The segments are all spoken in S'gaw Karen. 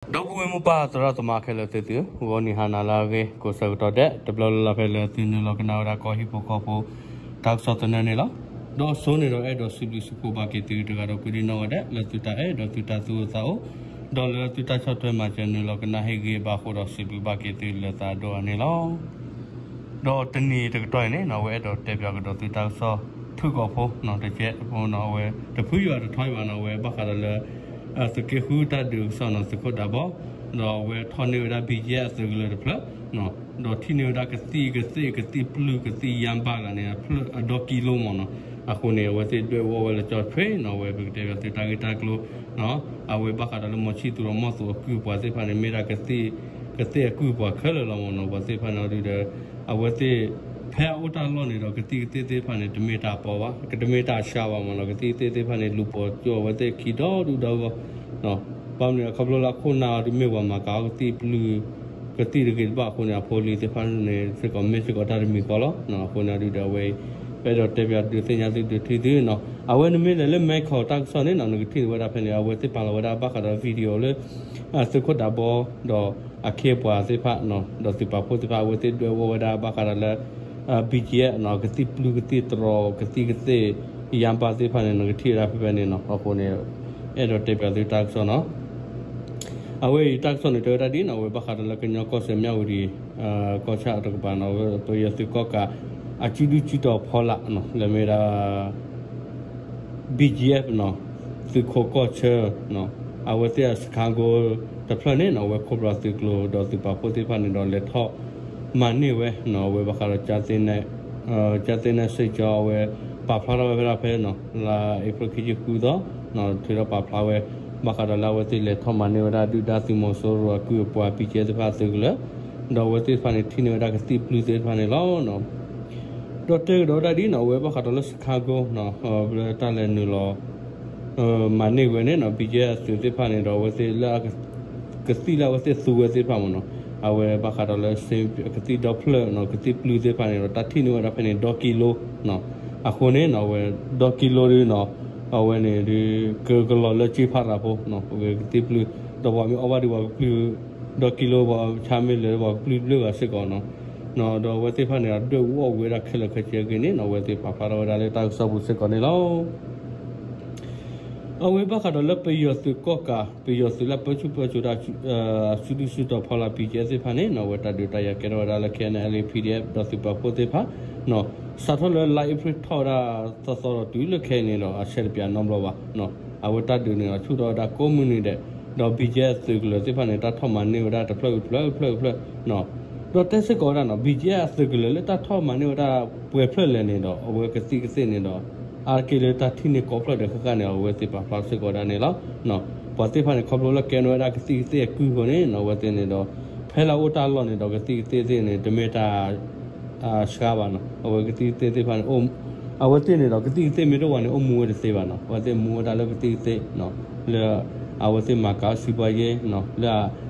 ဒီပုၢ်ဝဲၢ်မိၢ်ပၢ်သရၣ်သမါခဲလၢာ်သ့ၣ်သုဧၢ, ဂီၤနံၤဟါနၤလၢအဂ့ၤ ကိးဆၢကတီၢ်ဒဲး တဘျီလၢ်လၢ်ဖဲလၢသုနုာ်လီၤကနၣ်ဝဲဒၣ်ကီၢ်ဟံၣ်ဖိဃီဖိ တၢ်ကစီၣ်သနၢၣ်န့ၣ်လီၤ. ဒီးအစိန့ၣ်ဒီးအဲၣ်ဒိးစံးဘျုးစံးဖှိၣ်ဘၣ်က့ၤသုတဂၤဒီးကိးဒံနီၢ်ဂၤဒဲး လၢသုတၢ်အဲၣ်ဒီးသုတၢ်သူၣ်အိၣ်သးအိၣ်, ဒီးလၢသုတၢ်ဆီၣ်ထွဲမၤစၢၤနုာ်လီၤကနၣ်ဟ့ၣ်ဂံၢ်ဘါအဃိဒီးစံးဘျုးဘၣ်က့ၤသုလၢသးဒိၣ်အါန့ၣ်လီၤ. ဒီးတနံၤတကတီၢ်အံၤန့ၣ်နီၢ် အဝဲအဲၣ်ဒိးတဲပၠးကဒီးသုတၢ်ကစီၣ် ထူၣ်ကီၢ်ဖိနီၢ် တကဲးဖိနီၢ် အဝဲတဖုယွၤတထီယွၤနီၢ် အဝဲဘၣ်ဃးဒီးလၢ သုးက့ဃုတၢ်ဒုးကစီၣ်နီၢ် သုးခိၣ်ဒးဘီ ဒီးအဝဲထီၣ်န့ၢ်ဝဲဒၣ် ဘံၣ်ကၠဲၣ် အသုးကလၢၤတဖျၢၣ်နီၢ် ဒီးထံၣ်န့ၢ်ဝဲဒၣ်ကသံၣ်ကသ့ၣ် ကသံၣ်ပျုၢ် ကသံၣ်ယါဘၣ်ဂၤန့ၣ် အဖျၢၣ်အဒီကံလိမ့ၢ်နီၢ် အဃိန့ၣ် အဝဲသ့ၣ်ဒွဲၣ်ဝီၣ်ဝဲလၢကၠီဆွ့နီၢ် အဝဲပကတဲပၠးသုတၢ်ဂ့ၢ်တၢ်ကျိၤ အဝဲဘၣ်ဃးဒီးလၢမီၤဆံၣ်သူၣ်ဒီးမီၢ်သူၣ်အကုၢ်အပှၤသ့ၣ်တဖၣ်န့ၣ် မ့ၢ်ဒၣ်ကသ့ၣ် ကသ့ၣ်အကုၢ်အပှၤခဲလၢာ်လီၤမ့ၢ်နီၢ် ပှၤသ့ၣ်တဖၣ်န့ၣ်အီၤဒုဒီး အဝဲသ့ၣ် ဖဲအအိၣ်တၢ်လီၢ်န့ၣ်ဒီး ကသံၣ်ကသ့ၣ်သ့ၣ်တဖၣ်န့ၣ် တမ့ၢ်တၢ်ပီဘၣ် ကတမ့ၢ်တၢ်ဆှါဘၣ်မ့ၢ်နီၢ် ကသံၣ်ကသ့ၣ်သ့ၣ်တဖၣ်န့ၣ် လူၤပိာ်ကၠိအဝဲသ့ၣ်ခံဒီဒူၣ်ဒီဂီၢ် ဘၣ်မနုၤအခီဖျိလၢအခိၣ်နၢ်အီၤဒုမ့ၢ်ပှၤမၤကၤအီၣ်ကသံၣ်ပျုၢ် ကသံၣ်တဂ့ၤတဘၣ်အဃိန့ၣ် အဖိအလံၤသ့ၣ်တဖၣ်န့ၣ် စ့ၢ်ကီးမ့ၢ်စ့ၢ်ကီးတၢ်တမံၤဃီလီၤ. အဃိန့ၣ်အီၤဒုဒီးအဝဲ အဲၣ်ဒိးတဲပၠးဒုးသ့ၣ်ညါသုဒုးထံၣ်သုနီၢ် အဝဲနမ့ၢ်လဲၤလၢ မဲခီၣ် တၢ်ကစီၣ်န့ၣ်နီၢ် နကထံၣ်ဝဲဒၣ်ဖဲန့ၣ် အဝဲသ့ၣ်ပာ်လီၤဝဲဒၣ်ဘၣ်ဃးဒီး video လၢ သုးခိၣ်ဒးဘီ ဒီးအခ့အပှၤသ့ၣ်တဖၣ် ဒီးသုးပာ်ဖှိၣ်သ့ၣ်တဖၣ် အဝဲသ့ၣ်ဒွဲၣ်ဝီၣ်ဝဲဒၣ်ဘၣ်ဃးဒီးလၢ ဘံၣ်ကၠဲၣ်နီၢ် ကသံၣ်ပျုၢ်ကသံၣ်တြီၤ ကသံၣ်ကသ့ၣ် ယါဘၣ်သ့ၣ်တဖၣ်န့ၣ် နကထံၣ်ဝဲဒၣ်ဖဲဖဲန့ၣ်နီၢ် အဃိန့ၣ် အဲၣ်ဒိးတဲပၠးသုတၢ်ကစီၣ်နီၢ် အဝဲအံၤတၢ်ကစီၣ်န့ၣ်တဲဝဲဒၣ်ဒ်နီၢ် အဝဲဘၣ်ဃးဒီးလၢကညီကီၢ်စဲၣ်မၠၣ်ဝတံၤ ကီၢ်ဆၣ်တကပၤနီၢ် ပယီၤသုးကီၣ်ကး အစုဒုၣ်စုတီၤဖီလာ် လၢမ့ၢ်ဝဲဒၣ် ဘံၣ်ကၠဲၣ်နီၢ် သုးခိးကီၢ်ဆၢ အဝဲသ့ၣ်အစခါကိ တဖျၢၣ်န့ၣ်နီၢ် အဝဲခိၣ်ပယီၤသုးကျိၤဒီးသုးပာ်ဖှိၣ်သ့ၣ်တဖၣ်န့ၣ်ဒီး လဲၤထီၣ်မၤန့ၢ်ဝဲ အဝဲဘၣ်ဃးဒီး ကၠၢ်သ့နဲၣ်စ့ၣ်ကၠီ အဝဲပာ်ဖျါထီၣ်ဝဲဖဲဒၣ်ဖဲ လါအ့ဖြ့ၣ်ခံဆံဃုသီ ထုးထီၣ်ပာ်ဖျါဝဲ ဘၣ်ဃးဒီးလၢအဝဲသ့ၣ်လဲၤထီၣ်မၤန့ၢ်ဝဲဒၣ်ဒုၣ်ဒါသုးမီၤစိရိၤအကုၢ်အပှၤ ဘံၣ်ကၠဲၣ်သ့ၣ်တဖၣ်အသုးကလၢၤ ဒီးအဝဲသ့ၣ်တဖၣ်န့ၣ် ထံၣ်န့ၢ်ဝဲဒၣ်ကသံၣ်ပျုၢ်သ့ၣ်တဖၣ်န့ၣ်လီၤ. ဒီးတဲကဒီးဝဲဒၣ်ဒ်နီၢ် အဝဲဘၣ်ဃးဒီးလၢ Chicago လၢတၢ်လဲၤနုာ်လီၤ မၤန့ၢ်ဝဲန့ၣ်နီၢ် ဘံၣ်ကၠဲၣ်အသုးသ့ၣ်တဖၣ်န့ၣ်ဒီး အဝဲသ့ၣ်လၢ ကသံၣ်လၢအဝဲသ့ၣ်သူဝဲသ့ၣ်တဖၣ်မ့ၢ်နီၢ် အဝဲဘၣ်ဃးဒီးလၢ ကသံၣ်ဒီဖျၢၣ်နီၢ် ကသံၣ်ပျုၢ်သ့ၣ်တဖၣ်န့ၣ်ဒီး တၢ်ထံၣ်န့ၢ်ဝဲဒၣ်ဖဲန့ၣ် ဒီကံလိ အဃိန့ၣ်နီၢ် အဝဲ ဒီကံလိဒုနီၢ် အဝဲန့ၣ်ဒု ကကလီၤလၢကၠ့ဖးရၤဖိ အဝဲကသံၣ်ပျုၢ် ဒီးပှၤမ့ၢ်အီၣ်ဘၣ်ဒုပှၤကပျုၢ် ဒီကံလိ ပှၤဆါမ့ၢ်လၢပှၤကပျုၢ်တဘျုးဂၤစ့ၢ်ကီးနီၢ် ဒီးအဝဲသ့ၣ်တဖၣ်န့ၣ် ဒွဲၣ်ဝီၣ်ဝဲဒၣ်ခဲလၢာ်ခဲဆ့အဂ့ၢ်န့ၣ်နီၢ် အဝဲသ့ၣ်ပာ်ဖျါထီၣ်ဝဲဒၣ်လၢတၢ်ကစီၣ်ပူၤစ့ၢ်ကီးန့ၣ်လီၤ. အဝဲဘၣ်ဃးဒီးလၢပယီၤသုးကီၣ်ကး ပယီၤသုးလၢပၢဆူၣ်ပၢစိးတၢ် စုဒုၣ်စုတီၤဖီလာ် ဘံၣ်ကၠဲၣ်သ့ၣ်တဖၣ်န့ၣ်နီၢ် အဝဲတၢ်ဒုးတၢ်ယၤကဲထီၣ်ဝဲဒၣ်လၢ KNLA PDF ဒီးသုးပာ်ဖှိၣ်သ့ၣ်တဖၣ် စးထီၣ်လၢလါအ့ဖြ့ၣ်ထီၣ်ဝဲဒၣ်သီသီဒီးတုၤလၢခဲအံၤန့ၣ်ဒီး အဆဲးတပျးနီတဘျီဘၣ်. အဝဲတၢ်ဒုးန့ၣ်ဒီးဆူၣ်ထီၣ်ဝဲဒၣ်ကိးမုၢ်နံၤဒဲး ဒီးဘံၣ်ကၠဲၣ်အသုးကလၢၤသ့ၣ်တဖၣ်န့ၣ် တၢ်ထီၣ်မၤန့ၢ်ဝဲဒၣ်တဖျၢၣ်ဖျၢၣ်ဖျၢၣ်ဖျၢၣ် ဒီးတဲစ့ၢ်ကီးဝဲဒၣ်နီၢ် ဘံၣ်ကၠဲၣ်အသုးကလၢၤလၢတၢ်ထီၣ်မၤန့ၢ်ဝဲဒၣ်ပှဲၤဖျၢၣ်လဲၣ်န့ၣ်ဒီး အဝဲကသံၣ်ကသ့ၣ်န့ၣ်ဒီး အါတက့ၢ်လၢတၢ်ထံၣ်န့ၢ်ကိးဖျၢၣ်ဒီးဃၣ်ဃၣ်န့ၣ် အဝဲသ့ၣ်ပာ်ဖျါစ့ၢ်ကီးဝဲဒၣ်န့ၣ်လီၤ. ပှၤသ့ၣ်တဖၣ်န့ၣ် ခီဖျိလၢကဲန့ၢ်ဝဲဒၣ်ကသံၣ်ကသ့ၣ်အကုၢ်အဃိန့ၣ် အဝဲသ့ၣ်န့ၣ်ဒီး ဖဲလၢအအိၣ်တၢ်လီၢ်န့ၣ်ဒီး ကသံၣ်ကသ့ၣ်သ့ၣ်န့ၣ် တမ့ၢ်တၢ် ဆှါဘၣ်နီၢ် အဝဲကသံၣ်ကသ့ၣ်သ့ၣ်တဖၣ်န့ၣ် အဝဲသ့ၣ်န့ၣ်ဒီး ကသံၣ်ကသ့ၣ်မ့ၢ်တအိၣ်ဘၣ်န့ၣ် အိၣ်မူဝဲတသ့ဘၣ်နီၢ် အဝဲသ့ၣ်မူဝဲဒၣ်လၢကသံၣ်ကသ့ၣ် လၢ အဝဲသ့ၣ်မၤကၤအီၣ်စံးပှၤယဲ လၢ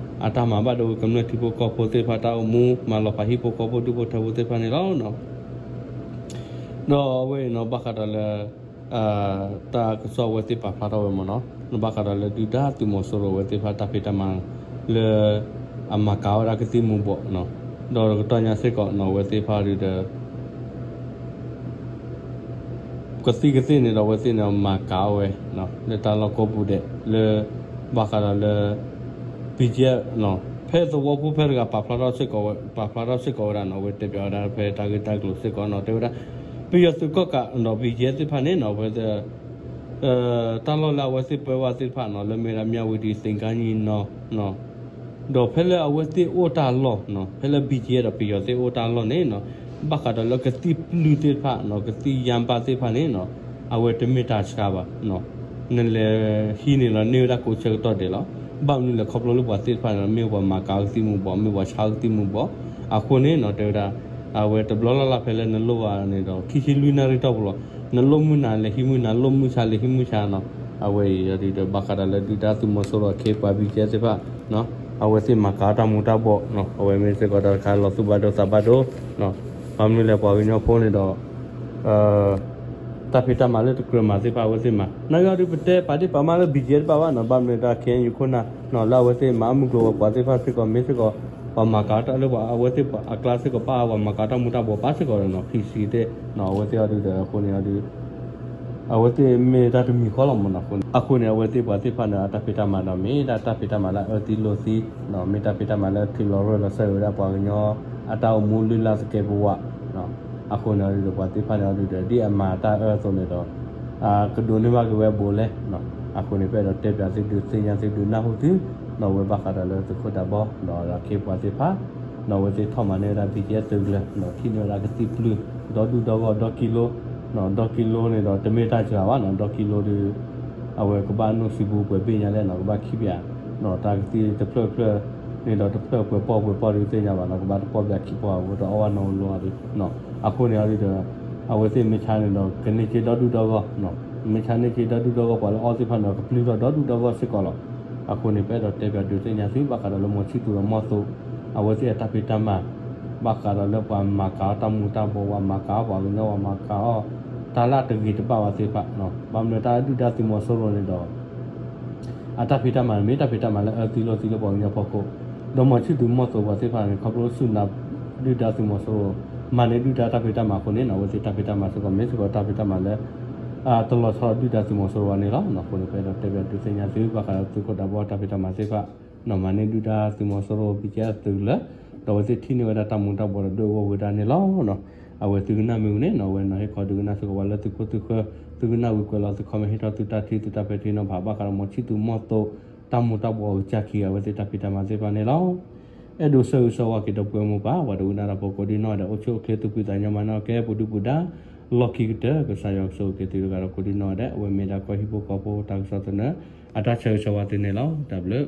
အတၢ်မၤဘၣ်ဒိဝဲကမျၢၢ်ထံဖိကီၢ်ဖိသ့ၣ်တဖၣ်တၢ်အိၣ်မူ မၤလီၤဖးဟံၣ်ဖိဃီဖိဒူၣ်ဖိထၢဖိသ့ၣ်တဖၣ်န့ၣ်လီၤ. ဒီးအဝဲအံၤနီၢ် ဘၣ်ဃးဒီးလၢ တၢ်ကစီၣ်အဝဲသ့ၣ်ပာ်ဖျါထီၣ်ဝဲမ့ၢ်နီၢ် ဘၣ်ဃးဒီးလၢဒုၣ်ဒါသုးမီၤစိရိၤအဝဲသ့ၣ်တဖၣ်တၢ်ဖံးတၢ်မၤ လၢ အမၤကၤဝဲဒၣ်ကသံၣ်မူၤဘှီး ဒီးတကတီၢ်ညါစ့ၢ်ကီးနီၢ် အဝဲသ့ၣ်တဖၣ်ဒုဒီး ကသံၣ်ကသ့ၣ်န့ၣ်ဒီး အဝဲသ့ၣ်န့ၣ်မၤကၤအီၣ်ဝဲ လၢတၢ်လီၢ်ကိးပူၤဒဲး လၢ ဘၣ်ဃးဒီးလၢ ဘံၣ်ကၠဲၣ် ဖဲသဝီဖိဖဲတဂၤ ပာ်ဖျါထီၣ်စ့ၢ်ကီးဝဲ ပာ်ဖျါထီၣ်စ့ၢ်ကီးဝဲဒၣ်နီၢ် အဝဲတဲပၠးဝဲဒၣ်ဖဲတၢ်ဂ့ၢ်တၢ်ကျိၤစ့ၢ်ကီးနီၢ် တဲဝဲဒၣ် ပယီၤသုးကီၣ်ကးဒီး ဘံၣ်ကၠဲၣ်သ့ၣ်တဖၣ်န့ၣ်နီၢ် အဝဲ တၢ်လီၢ်လၢအဝဲသ့ၣ်ပၢဘၣ်သ့ၣ်တဖၣ်နီၢ် လၢမ့ၢ်ဝဲဒၣ် မြဝတီ သင်္ဃန်းညီနောင် ဒီးဖဲလၢအဝဲသ့ၣ်အိၣ်တၢ်လီၢ် ဖဲလၢ ဘံၣ်ကၠဲၣ် ဒီးပယီၤသ့ၣ်အိၣ်တၢ်လီၢ်န့ၣ်နီၢ် ဘၣ်ဃးဒီးလၢကသံၣ်ပျုၢ်သ့ၣ်တဖၣ် ကသံၣ်ယါဘၣ်သ့ၣ်တဖၣ်န့ၣ်နီၢ် အဝဲတမ့ၢ်တၢ်ဆှါဘၣ် နလဲၤဟံးန့ၢ်လီၤန့ၢ်ဝဲဒၣ်ကိးဆၢကတီၢ်ဒဲးလီၤ. ဘၣ်မနုၤလဲၣ် ခီဖျိလၢပှၤသ့ၣ်တဖၣ်န့ၣ်ဒီး မ့ၢ်ပှၤမၤကၤကသံၣ်မူၤဘှီး မ့ၢ်ပှၤဆါကသံၣ်မူၤဘှီး အဃိန့ၣ်နီၢ် တဲဝဲဒၣ် အဝဲတဘျီလၢ်လၢ်ဖဲလၢနလိၣ်ဘၣ်န့ၣ်ဒီး ခံဆံလွံၢ်နၣ်ရံၣ်တီၢ်ပူၤလီၤ. နလိၣ်မုၢ်နၤလဲၤဟံးမုၢ်နၤ လိၣ်မုၢ်ဆါလဲၤဟံးမုၢ်ဆါနီၢ် အဝဲအံၤဒီး ဘၣ်ဃးဒီးလၢဒုၣ်ဒါသုးမီၤစိရိၤအခ့အပှၤ ဘံၣ်ကၠဲၣ်သ့ၣ်တဖၣ် အဝဲသ့ၣ်မၤကၤတၢ်မူၤတၢ်ဘှီး အဝဲမ့ၢ်စ့ၢ်ကီးတၢ်တခါလီၤသူၣ်ဘၣ်ဒိသးဘၣ်ဒိ ဘၣ်မနုၤလဲၣ် ပှၤကညီဖိန့ၣ်ဒီး တၢ်ဖံးတၢ်မၤလၢတကြၢးမၤသ့ၣ်တဖၣ်အဝဲသ့ၣ်မၤ, နာ်က့အီၤဒုး ပတဲပာ်ဒ့ၣ်ပာ်မၢလၢ ဘံၣ်ကဲ တဘၣ်ဘၣ်နီၤ, ဘၣ်မနုၤတၢ် ခ့ၣ်အဲၣ်ယူၣ် ခိၣ်နၢ်နီၤ လၢအဝဲသ့ၣ်မၤအမုၢ်ကျိၤဝဲၤကွာ်သ့ၣ်တဖၣ်စ့ၢ်ကီး မ့ၢ်စ့ၢ်ကီး ပှၤမၤကၤတၢ်လၢပှၤအဝဲသ့ၣ်အကျါစ့ၢ်ကီး ပၣ်ဝဲမၤကၤတၢ်မူၤတၢ်ဘှီးပၣ်စ့ၢ်ကီးဒီးနီၤ ဖံးစံသ့ၣ်နီၤ အဝဲသ့ၣ်အီၤဒုးဒီး အဃိန့ၣ်အီၤဒုး အဝဲသ့ၣ်မ့ၢ်တၢ်တမံၤဃီလီၤမးနီၤ. အဃိန့ၣ် အဝဲသ့ၣ်ပှၤသ့ၣ်တဖၣ်န့ၣ် အတၢ်ဖံးတၢ်မၤဒီး မ့ၢ်ဒၣ်တၢ်ဖံးတၢ်မၤလၢအအၢသံလိာ်သံနီၤ, မ့ၢ်တၢ်ဖံးတၢ်မၤလၢထုးလီၤရၢၢ်လီၤစၢၤဝဲဒၣ်ပှၤကညီ အတၢ်အိၣ်မူလုၢ်လၢ်သကဲးပဝးနီၤ. အဃိန့ၣ်အီၤဒုးဒီး ပှၤသ့ၣ်တဖၣ်န့ၣ်အီၤဒုးဒီး ဒ်အမၤတၢ်အၢအသိးန့ၣ်ဒီး ကဒိးန့ၢ်ဘၣ်က့ၤဝဲဘူးလဲၣ်နီၤ. အဃိန့ၣ် ပအဲၣ်ဒိးတဲပၠးသုဒုးသ့ၣ်ညါသုဒုးနၢ်ဟူသုနီၤ ဝဲဘၣ်ဃးဒီးလၢသုးခိၣ်ဒးဘီဒီးအခ့အပှၤသ့ၣ်တဖၣ်နီၤ အဝဲသ့ၣ်ထီၣ်မၤန့ၢ်ဝဲဒၣ် ဘံၣ်ကဲ သုးကလၢၤနီၤ ထံၣ်န့ၢ်ဝဲဒၣ်ကသံၣ်ပျုၢ် ဒီဒူၣ်ဒီဂီၢ် ဒီကံလိနီၤ, ဒီကံလိန့ၣ်ဒီး တမ့ၢ်တၢ်စှၤဘၣ်နီၤ, ဒီကံလိဒုး အဝဲကဘၣ်နိၣ်စံပူၤပှဲၤဘ့ၣ်ညါလဲၣ်နီၤ, ကဘၣ်ခံပၠးနီၤ, တၢ်ကသံၣ်တဖျၢၣ်တဖျၢၣ်န့ၣ်ဒီး တဖျၢၣ်ပှဲၤပီၢ်ပှဲၤပီၢ်ဒုးသ့ၣ်ညါဘၣ်နီၤ, ကဘၣ်တပီၢ်ပၠးခံပီၢ်အဝဲတအီၣ်ဘၣ်နီတဘျီဒုးနီၤ. အဃိန့ၣ်အီၤဒုးဒီး အဝဲသ့ၣ်မ့ၢ်ဆါန့ၣ်ဒီး ကန့ၢ်က့ၤဒီဒူၣ်ဒီဂီၢ်နီၤ, မ့ၢ်ဆါန့ၢ်က့ၤဒီဒူၣ်ဒီဂီၢ် ပှၤလၢအီၣ်သ့ၣ်တဖၣ်န့ၣ်ဒီး ကပျုၢ်ထီၣ်ဒီဒူၣ်ဒီဂီၢ်စ့ၢ်ကီးလီၤ. အဃိန့ၣ် ပအဲၣ်ဒိးတဲပၠးဒုးသ့ၣ်ညါသု ဘၣ်ဃးဒီးလၢမီၤဆံၣ်သူၤဒီးမီၤသိး အဝဲသ့ၣ်အတၢ်ဖံးတၢ်မၤ ဘၣ်ဃးဒီးလၢပှၤမၤကၤအီၣ်တၢ်မူၤတၢ်ဘှီး ပှၤမၤကၤအီၣ်ပှၤကညီ ပှၤမၤကၤအီၣ် တၢ်လၢအတဂ့ၤတဘၣ်ဝဲသ့ၣ်တဖၣ်နီၤ, ဘၣ်မနုၤတၢ်ဒုၣ်ဒါသုးမီၤစိရိၤန့ၣ်ဒီး အတၢ်ဖံးတၢ်မၤန့ၣ် မ့ၢ်တၢ်ဖံးတၢ်မၤလၢအအၢသံလိာ်သံလၢပှၤကညီဖီခိၣ်, ဒီးမီၤဆံၣ်သူၤမီၤသိးပှၤသ့ၣ်တဖၣ်န့ၣ် ခီဖျိဆူၣ်နၤ ဒုၣ်ဒါသုးမီၤစိရိၤ မၤန့ၢ်ဒုၣ်ဒါတၢ်ဖံးတၢ်မၤအဃိန့ၣ်နီၤ အဝဲသ့ၣ်တၢ်ဖံးတၢ်မၤစ့ၢ်ကီး မ့ၢ်စ့ၢ်ကီးတၢ်ဖံးတၢ်မၤလၢ တလီၤဆီဒုၣ်ဒါသုးမီၤစိရိၤဘၣ်န့ၣ်လီၤ. အဃိန့ၣ် ပအဲၣ်ဒိးတဲပၠးဒုးသ့ၣ်ညါသု ဘၣ်ဃးဒီးသုးခိၣ်ဒးဘီတၢ်ဖံးတၢ်မၤသ့ၣ်တဖၣ်နီၤ, မၤန့ၢ်ဒုၣ်ဒါသုးမီၤစိရိၤ ဘံၣ်ကဲ သုးကလၢၤ ဒီးအဝဲသ့ၣ်ထံၣ်န့ၢ်ဝဲဒၣ်တၢ်မူၤတၢ်ဘှီးဒီးဒွဲၣ်အူဝဲဒၣ်န့ၣ်လီၤ. အဝဲသုကနၣ်မ့ၢ်ဝံၤန့ၣ်နီၤ အဝဲနီၤဟ့ၣ်ခီဒုးကနၣ်စ့ၢ်ကီးပှၤလၢသုးခိၣ်သုးဃၢၤ သုကနၣ်ဝံၤကွဲးလီၤသု comment ဟ့ၣ်ထီၣ်သုတၢ်ထံၣ်သုတၢ်ပဲာ်ထံနီၤဖး ဘၣ်ဃးဒီးမီၤဆံၣ်သူၤမီၤသိး တၢ်မူၤတၢ်ဘှီးအကစၢ်ခံဂၤ အဝဲသ့ၣ်တၢ်ဖံးတၢ်မၤသ့ၣ်တဖၣ်န့ၣ်လီၤ. အဲၣ်ဒိးဆၢဂ့ၤဆၢဝါက့ၤဒီပုၢ်ဝဲၢ်မိၢ်ပၢ် ပှၤဒိကနၣ်တၢ်ဖိကိးဒံနီၢ်ဒဲး အိၣ်ဆူၣ်အိၣ်ချ့သူၣ်ဖှံသးညီမၤနၢၤကဲ ပူၤဒုၣ်ပူၤဒါ လီၢ်ခံကတၢၢ် ကစၢ်ယွၤကဆိၣ်ဂ့ၤက့ၤသုတဂၤဒီးကိးဒံနီၢ်ဒဲး အဝဲမ့ၢ်ဒၣ်ကီၢ်ဟံၣ်ဖိဃီဖိတၢ်ကစီၣ်သနၢၣ် အတၢ်ဆၢဂ့ၤဆၢဝါသုန့ၣ်လီၤ. တၢ်ဘျုး